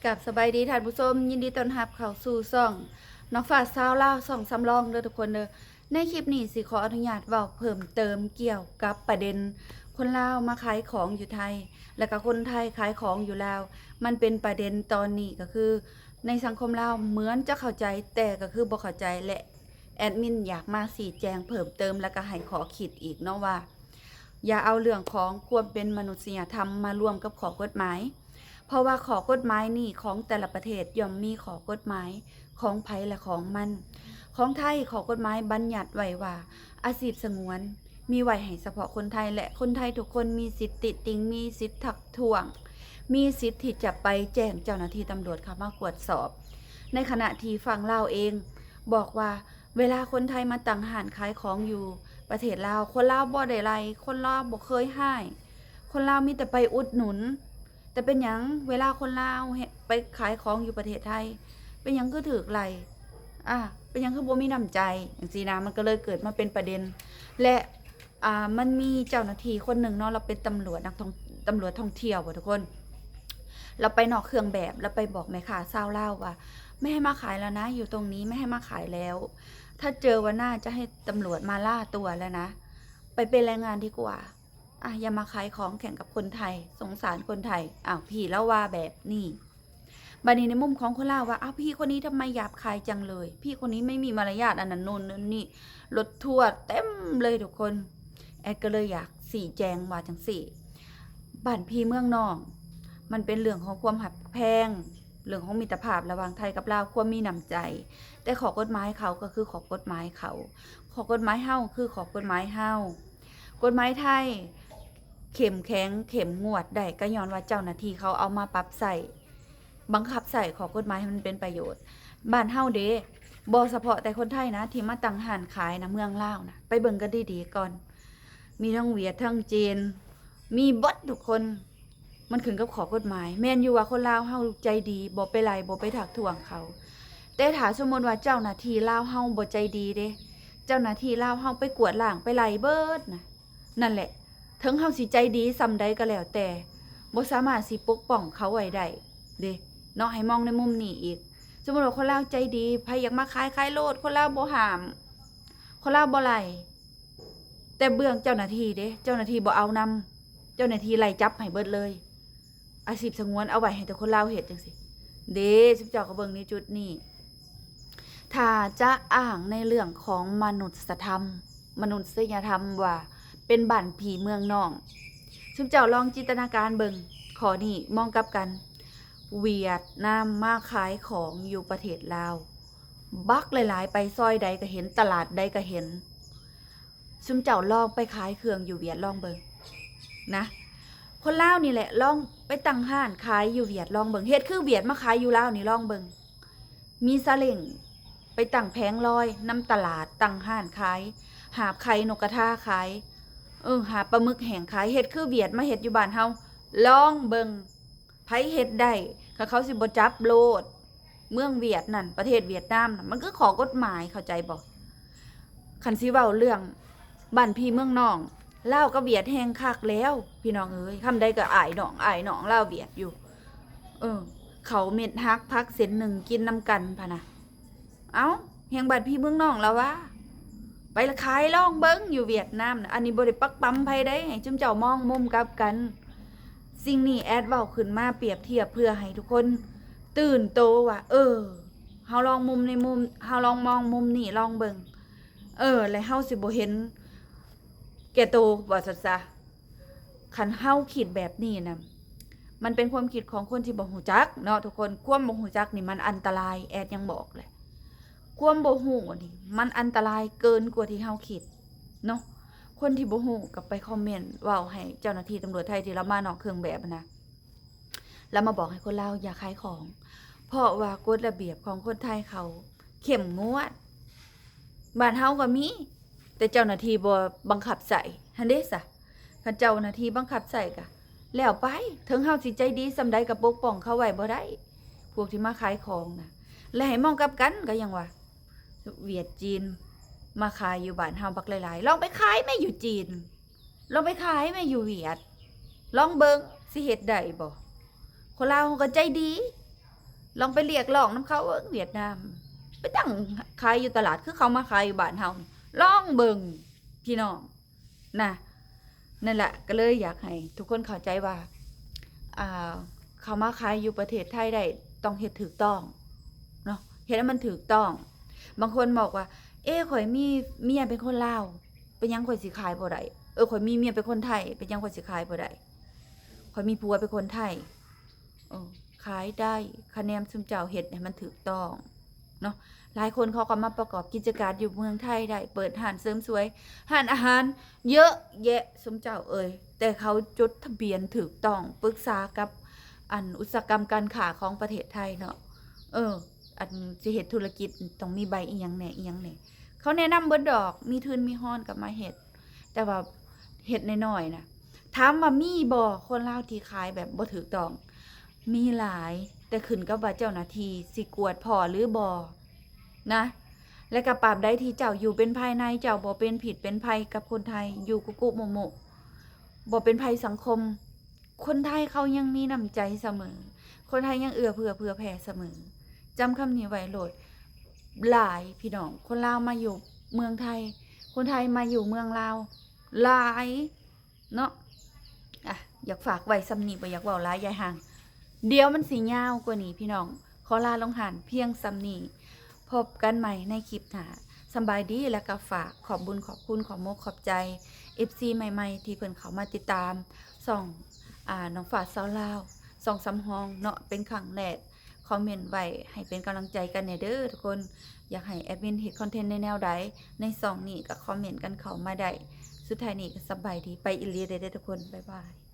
ກາບສະບາຍດີທ່ານຜູ້ຊົມ, ຍິນດີຕ້ອນຮັບເຂົ້າສູ່ຊ່ອງນ້ອງຟ້າຊາວລາວ ຊ່ອງສຳລອງເດີທຸກຄົນເດີ. ໃນຄລິບນີ້ຊິຂໍອະນຸຍາດເວົ້າເພີ່ມເຕີມກ່ຽວກັບປະເດັນຄົນລາວມາຂາຍຂອງຢູ່ໄທ ແລະກະຄົນໄທຂາຍຂອງຢູ່ລາວ. ມັນເປັນປະເດັນຕອນນີ້ກະຄື ໃນສັງຄົມລາວເໝືອນຈະເຂົ້າໃຈ ແຕ່ກະຄືບໍ່ເຂົ້າໃຈ ແລະແອດມິນຢາກມາຊີ້ແຈງເພີ່ມເຕີມ ແລະກະໃຫ້ຂໍ້ຄິດອີກເນາະວ່າ ຢ່າເອົາເລື່ອງຂອງຄວາມເປັນມະນຸດສະຍະທຳມາລວມກັບຂໍ້ກົດໝາຍ ເພາະວ່າຂໍ້ກົດໝາຍນີ້ຂອງແຕ່ລະປະເທດຍ່ອມມີຂໍ້ກົດໝາຍຂອງໃຜ ແລະ ຂອງມັນ. ຂອງໄທ ຂໍ້ກົດໝາຍບັນຍັດໄວ້ວ່າ ອາຊີບສະຫງວນມີໄວ້ໃຫ້ສະເພາະຄົນໄທ ແລະ ຄົນໄທທຸກຄົນມີສິດຕິຕິງ, ມີສິດທັກທ້ວງ, ມີສິດທີ່ຈະໄປແຈ້ງເຈົ້າໜ້າທີ່ຕຳຫຼວດເຂົ້າມາກວດສອບ. ໃນຂະນະທີ່ຝັ່ງລາວເອງບອກວ່າ ເວລາຄົນໄທມາຕັ້ງຮ້ານຂາຍຂອງຢູ່ປະເທດລາວ, ຄົນລາວບໍ່ໄດ້ໄລ່, ຄົນລາວບໍ່ເຄີຍຮ້າຍ, ຄົນລາວມີແຕ່ໄປອຸດໜູນ. ແຕ່ເປັນຫຍັງເວລາຄົນລາວເຮັດ ໄປຂາຍຂອງຢູ່ປະເທດໄທ ເປັນຫຍັງຄືຖືກໄລ່? ອາ ເປັນຫຍັງຄືບໍ່ມີນ້ຳໃຈ? ຈັ່ງຊີ້ນະ, ມັນກໍເລີຍເກີດມາເປັນປະເດັນ ແລະ ອາ ມັນມີເຈົ້າໜ້າທີ່ຄົນໜຶ່ງເນາະ, ລາວເປັນຕຳຫຼວດ ນັກທ່ອງ ຕຳຫຼວດທ່ອງທ່ຽວບໍທຸກຄົນ. ລາວໄປນອກເຄື່ອງແບບ ລາວໄປບອກແມ່ຄ້າຊາວລາວວ່າ ໄມ່ໃຫ້ມາຂາຍແລ້ວນະ ຢູ່ຕົງນີ້ ໄມ່ໃຫ້ມາຂາຍແລ້ວ. ຖ້າເຈີວ່າໜ້າຈະໃຫ້ຕຳຫຼວດມາລ່າຕົວແລ້ວນະ ໄປເປັນແຮງງານດີກວ່າ. ອາ ຢ່າມາຂາຍຂອງແຂ່ງກັບຄົນໄທ, ສົງສານຄົນໄທ. ອ້າວ ພີ່ລາວວ່າແບບນີ້. ບາດນີ້ໃນມຸມຂອງຄົນລາວວ່າ ອ້າວ ພີ່ຄົນນີ້ທຳໄມຫຍາບຄາຍຈັງເລີຍ? ພີ່ຄົນນີ້ໄມ່ມີມາລະຍາດ ອັນນັ້ນໂນ້ນນີ້. ລົດທົວເຕັມເລີຍທຸກຄົນ. ແອດກໍເລີຍຢາກຊີ້ແຈງວ່າຈັ່ງຊີ້ ບ້ານພີ່ເມືອງນ້ອງ ມັນເປັນເລື່ອງຂອງຄວາມຮັກແພງ, ເລື່ອງຂອງມິດຕະພາບລະຫວ່າງໄທກັບລາວ, ຄວາມມີນ້ຳໃຈ. ແຕ່ຂໍ້ກົດໝາຍເຂົາກໍຄືຂໍ້ກົດໝາຍເຂົາ, ຂໍ້ກົດໝາຍເຮົາຄືຂໍ້ກົດໝາຍເຮົາ. ກົດໝາຍໄທເຂັ້ມແຂງເຂັ້ມງວດໄດ້ ກໍຍ້ອນວ່າເຈົ້າໜ້າທີ່ເຂົາເອົາມາປັບໃຊ້ ບັງຄັບໃຊ້ຂໍ້ກົດໝາຍໃຫ້ມັນເປັນປະໂຫຍດ. ບ້ານເຮົາເດ ບໍ່ສະເພາະແຕ່ຄົນໄທນະ ທີ່ມາຕັ້ງຮ້ານຂາຍນະ ເມືອງລາວນະ ໄປເບິ່ງກັນດີໆກ່ອນ. ມີທັງຫວຽດ ທັງຈີນ ມີເບິດທຸກຄົນ. ມັນຂຶ້ນກັບຂໍ້ກົດໝາຍ. ແມ່ນຢູ່ວ່າຄົນລາວເຮົາໃຈດີ ບໍ່ໄປໄລ່ ບໍ່ໄປທັກທ້ວງເຂົາ, ແຕ່ຖ້າສົມມຸດວ່າເຈົ້າໜ້າທີ່ລາວເຮົາບໍ່ໃຈດີເດ, ເຈົ້າໜ້າທີ່ລາວເຮົາໄປກວາດລ້າງ ໄປໄລ່ເບິດນະ, ນັ້ນແຫຼະ ເຖິງເຮົາຊິໃຈດີສ່ຳໃດກໍແລ້ວແຕ່ ບໍ່ສາມາດຊິປົກປ້ອງເຂົາໄວ້ໄດ້ເດ້ເນາະ. ໃຫ້ມອງໃນມຸມນີ້ອີກ. ສົມມຸດວ່າຄົນລາວໃຈດີ ໃຜຢາກມາຂາຍ ຂາຍໂລດ, ຄົນລາວບໍ່ຫ້າມ, ຄົນລາວບໍ່ໄລ່. ແຕ່ເບື້ອງເຈົ້າໜ້າທີ່ເດ້ ເຈົ້າໜ້າທີ່ບໍ່ເອົານຳ, ເຈົ້າໜ້າທີ່ໄລ່ຈັບໃຫ້ເບິດເລີຍ. ອາຊີບສະຫງວນເອົາໄວ້ໃຫ້ແຕ່ຄົນລາວເຮັດຈັ່ງຊີ້ເດ້. ຊຸມເຈົ້າກໍເບິ່ງໃນຈຸດນີ້. ຖ້າຈະອ້າງໃນເລື່ອງຂອງມະນຸດສະທຳ ມະນຸດສະຍະທຳວ່າເປັນບ້ານພີ່ເມືອງນ້ອງ, ຊຸມເຈົ້າລອງຈິນຕະນາການເບິ່ງຂໍ້ນີ້. ມອງກັບກັນ ຫວຽດນາມມາຂາຍຂອງຢູ່ປະເທດລາວ ບັກຫຼາຍໆ ໄປຊອຍໃດກໍເຫັນ, ຕະຫຼາດໃດກໍເຫັນ. ຊຸມເຈົ້າລອງໄປຂາຍເຄື່ອງຢູ່ຫວຽດລອງເບິ່ງນະ. ຄົນລາວນີ້ແຫຼະ ລອງໄປຕັ້ງຮ້ານຂາຍຢູ່ຫວຽດລອງເບິ່ງ, ເຮັດຄືຫວຽດມາຂາຍຢູ່ລາວນີ້ລອງເບິ່ງ. ມີຊາເລັ້ງໄປຕັ້ງແຜງລອຍນຳຕະຫຼາດ, ຕັ້ງຮ້ານຂາຍ, ຫາບໄຂ່ນົກກະທາຂາຍ, ເອີ ຫາບປາໝຶກແຫ້ງຂາຍ, ເຮັດຄືຫວຽດມາເຮັດຢູ່ບ້ານເຮົາລອງເບິ່ງ. ໃຜເຮັດໄດ້ ຄັນເຂົາຊິບໍ່ຈັບໂລດ. ເມືອງຫວຽດນັ້ນ ປະເທດຫວຽດນາມນະ ມັນຄືຂໍ້ກົດໝາຍ ເຂົ້າໃຈບໍ່? ຄັນຊິເວົ້າເລື່ອງບ້ານພີ່ເມືອງນ້ອງ ລາວກັບຫວຽດແຮ່ງຄັກແລ້ວ ພີ່ນ້ອງເອີຍ. ຄຳໃດກໍອ້າຍນ້ອງ ອ້າຍນ້ອງ ລາວຫວຽດຢູ່. ເອີ ເຂົ້າເມັດຫັກ ຜັກເສັ້ນໜຶ່ງ ກິນນຳກັນພະນະ. ເອົ້າ ແຮ່ງບ້ານພີ່ເມືອງນ້ອງລະຫວາ. ໄປລະຂາຍລອງເບິ່ງຢູ່ຫວຽດນາມນະ. ອັນນີ້ບໍ່ໄດ້ປັກປຳໃຜໃດ ໃຫ້ຊຸມເຈົ້າມອງມຸມກັບກັນ. ສິ່ງນີ້ແອດເວົ້າຂຶ້ນມາປຽບທຽບເພື່ອໃຫ້ທຸກຄົນຕື່ນໂຕວ່າ ເອີ ເຮົາລອງມຸມໃນມຸມ ເຮົາລອງມອງມຸມນີ້ລອງເບິ່ງ. ເອີ ແລະເຮົາຊິບໍ່ເຫັນແກ່ໂຕ ວ່າຊັ້ນຊະ. ຄັນເຮົາຄິດແບບນີ້ນະ ມັນເປັນຄວາມຄິດຂອງຄົນທີ່ບໍ່ຮູ້ຈັກເນາະທຸກຄົນ. ຄວາມບໍ່ຮູ້ຈັກນີ້ມັນອັນຕະລາຍ, ແອດຍັງບອກແຫຼະ ຄວາມບໍ່ຮູ້ນີ້ມັນອັນຕະລາຍເກີນກວ່າທີ່ເຮົາຄິດເນາະ. ຄົນທີ່ບໍ່ຮູ້ກໍໄປຄອມເມັນເວົ້າໃຫ້ເຈົ້າໜ້າທີ່ຕຳຫຼວດໄທທີ່ລາວມານອກເຄື່ອງແບບຫັ້ນນະ, ລາວມາບອກໃຫ້ຄົນລາວຢ່າຂາຍຂອງ ເພາະວ່າກົດລະບຽບຂອງຄົນໄທເຂົາເຂັ້ມງວດ. ບ້ານເຮົາກໍມີ ແຕ່ເຈົ້າໜ້າທີ່ບໍ່ບັງຄັບໃຊ້ຫັ້ນເດ້ຊະ. ຄັນເຈົ້າໜ້າທີ່ບັງຄັບໃຊ້ກະແລ້ວໄປ, ເຖິງເຮົາຊິໃຈດີສ່ຳໃດກໍປົກປ້ອງເຂົາໄວ້ບໍ່ໄດ້ ພວກທີ່ມາຂາຍຂອງນະ. ແລະໃຫ້ມອງກັບກັນກໍຍັງວ່າ ຫວຽດຈີນມາຂາຍຢູ່ບ້ານເຮົາບັກຫຼາຍໆ. ລອງໄປຂາຍແມ້ຢູ່ຈີນ, ລອງໄປຂາຍແມ້ຢູ່ຫວຽດ, ລອງເບິ່ງຊິເຮັດໄດ້ບໍ່? ຄົນລາວເຮົາກໍໃຈດີ ລອງໄປຮຽກຮ້ອງນຳເຂົາເບິ່ງ ຫວຽດນາມ ໄປຕັ້ງຂາຍຢູ່ຕະຫຼາດ ຄືເຂົາມາຂາຍຢູ່ບ້ານເຮົາ ລອງເບິ່ງພີ່ນ້ອງນະ. ນັ້ນແຫຼະ ກໍເລີຍຢາກໃຫ້ທຸກຄົນເຂົ້າໃຈວ່າ ອ່າ ເຂົ້າມາຂາຍຢູ່ປະເທດໄທໄດ້ ຕ້ອງເຮັດຖືກຕ້ອງເນາະ ເຮັດໃຫ້ມັນຖືກຕ້ອງ. ບາງຄົນບອກວ່າ ເອ ຂ້ອຍມີເມຍເປັນຄົນລາວ ເປັນຫຍັງຂ້ອຍຊິຂາຍບໍ່ໄດ້? ເອີ ຂ້ອຍມີເມຍເປັນຄົນໄທ ເປັນຫຍັງຂ້ອຍຊິຂາຍບໍ່ໄດ້? ຂ້ອຍມີຜົວເປັນຄົນໄທ ເອີ ຂາຍໄດ້ ຄະແນນຊຸມເຈົ້າເຮັດໃຫ້ມັນຖືກຕ້ອງເນາະ. ຫຼາຍຄົນເຂົາກໍມາປະກອບກິດຈະການຢູ່ເມືອງໄທໄດ້ ເປີດຮ້ານເສີມສວຍ ຮ້ານອາຫານເຍາະແຍະຊຸມເຈົ້າເອີຍ ແຕ່ເຂົາຈົດທະບຽນຖືກຕ້ອງ ປຶກສາກັບ ອັນ ອຸດສາຫະກຳການຄ້າຂອງປະເທດໄທເນາະ. ເອີ ອັນ ຊິເຮັດທຸລະກິດຕ້ອງມີໃບອີ່ຫຍັງແດ່ ອີ່ຫຍັງແດ່ ເຂົາແນະນຳເບິດດອກ ມີທຶນມີຮອນກໍມາເຮັດ ແຕ່ວ່າເຮັດນ້ອຍໆນະ. ຖາມວ່າມີບໍ່ຄົນລາວທີ່ຂາຍແບບບໍ່ຖືກຕ້ອງ? ມີຫຼາຍ ແຕ່ຂຶ້ນກັບວ່າເຈົ້າໜ້າທີ່ຊິກວດພໍ້ຫຼືບໍ່ນະ. ແລະກໍຕາບໃດທີ່ເຈົ້າຢູ່ເປັນພາຍໃນ ເຈົ້າບໍ່ເປັນພິດເປັນໄພກັບຄົນໄທ ຢູ່ກຸກຸໂມະໂມະ ບໍ່ເປັນໄພສັງຄົມ ຄົນໄທເຂົາຍັງມີນ້ຳໃຈສະເໝີ ຄົນໄທຍັງເອື້ອເຟື້ອເຜື່ອແຜ່ສະເໝີ. ຈຳຄຳນີ້ໄວ້ໂລດ. ຫຼາຍພີ່ນ້ອງ ຄົນລາວມາຢູ່ເມືອງໄທ ຄົນໄທມາຢູ່ເມືອງລາວ ຫຼາຍເນາະ. ອ່ະ ຢາກຝາກໄວ້ສ່ຳນີ້ ບໍ່ຢາກເວົ້າຫຼາຍ ຢ່າໃຫ້ຫ່າງ ດຽວມັນຊິຍາວກວ່ານີ້ພີ່ນ້ອງ. ຂໍລາລົງຫານພຽງສ່ຳນີ້ ພົບກັນໃໝ່ໃນຄລິບໜ້າ. ສຳບາຍດີ ແລະກໍຝາກຂອບບຸນຂອບຄຸນ ຂອບມົກຂອບໃຈ ເອັຟຊີ ໃໝ່ໆ ທີ່ເພິ່ນເຂົ້າມາຕິດຕາມຊ່ອງ ອ່າ ນ້ອງຟ້າຊາວລາວ ຊ່ອງສຳຮອງເນາະ ເປັນຄັ້ງແລກ. ຄອມເມັນໄວ້ໃຫ້ເປັນກຳລັງໃຈກັນແດ່ເດີທຸກຄົນ. ຢາກໃຫ້ແອດມິນເຮັດຄອນເທັນໃນແນວໃດ ໃນຊ່ອງນີ້ກໍຄອມເມັນກັນເຂົ້າມາໄດ້. ສຸດທ້າຍນີ້ກໍສະບາຍດີ ໄປອີ່ຫຼີເດີທຸກຄົນ ບາຍບາຍ.